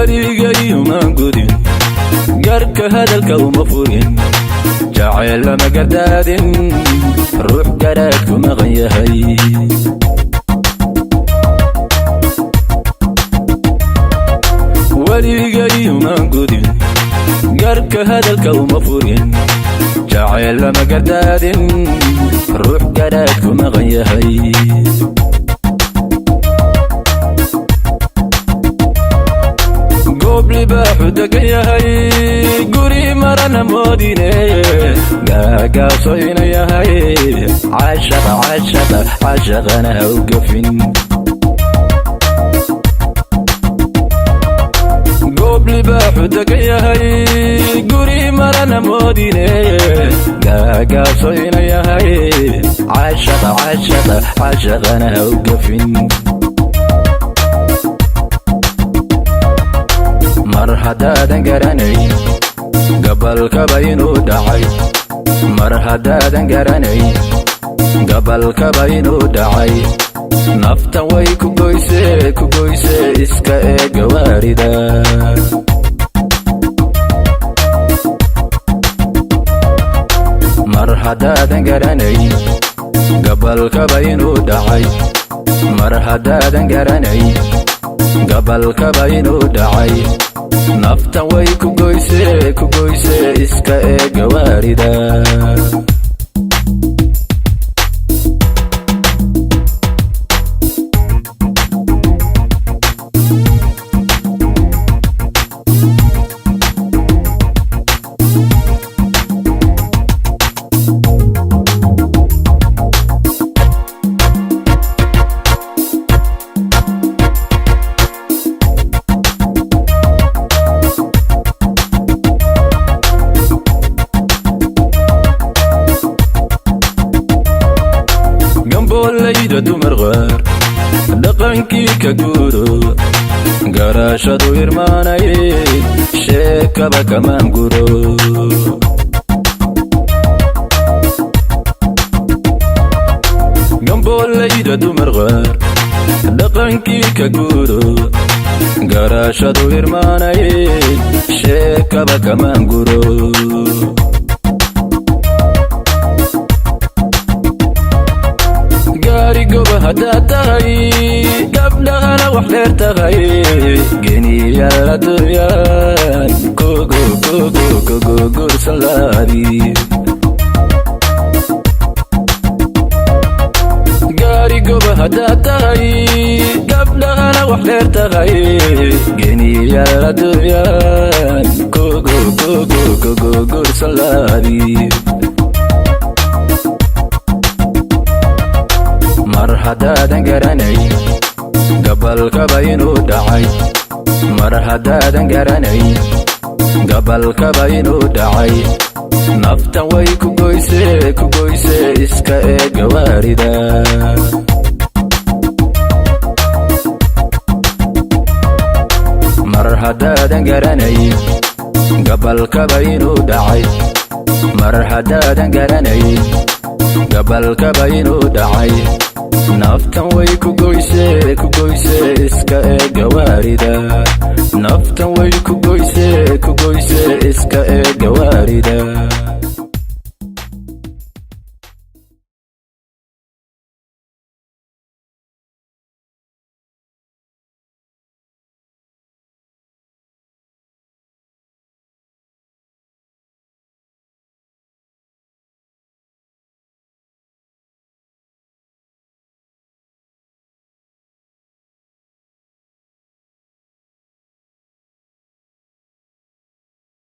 Weligayumaan gudin, garka hadalka uma furin, jacayl lama gardaadin ruux garaadku maqan yahay. Weligayumaan gudin, garka hadalka uma furin, jacayl lama gardaadin ruux garaadku maqan yahay. Goob libaaxu degan yahay guri marana moodine, gaagaaso inu yahay cashaqa cashaqa cashaqana ha u gafin. Goob libaaxu degan yahay guri marana moodine, gaagaaso inu yahay cashaqa cashaqa cashaqana ha u gafin. Mar haddaadan garanay gabalkaba inuu dhacay, mar haddaadan garanay gabalkaba inuu dhacay, naftan way ku goyse ku goyse iska eega waarida. Mar haddaadan garanay gabalkaba inuu dhacay, mar haddaadan garanay gabalkaba inuu dhacay, naftan way ku goyse ku goyse iska eega waarida. Gamboollayda dumar qaar dhaqankii ka guuro, garaashadu irmaanay sheekaba kamaan guro. Gamboollayda dumar qaar dhaqankii ka guuro, garaashadu irmaanay sheekaba kamaan guro. Gaarigoba haddaad tahay gabdhahana wax dheer tahay, geniyaala dunyaan kogo kogo kogo gursan laadi. Gaarigoba haddaad tahay gabdhahana wax dheer tahay, geniyaala dunyaan kogo kogo kogo gursan laadi. Mar haddaadan garanay gabalkaba inuu dhacay, mar haddaadan garanay gabalkaba inuu dhacay, naftan way ku goyse ku goyse iska eega waarida. Mar haddaadan garanay gabalkaba inuu dhacay, mar haddaadan garanay gabalkaba inuu dhacay, naftan way ku goyse ku goyse iska eega waarida. Naftan way ku goyse ku goyse iska eega waarida.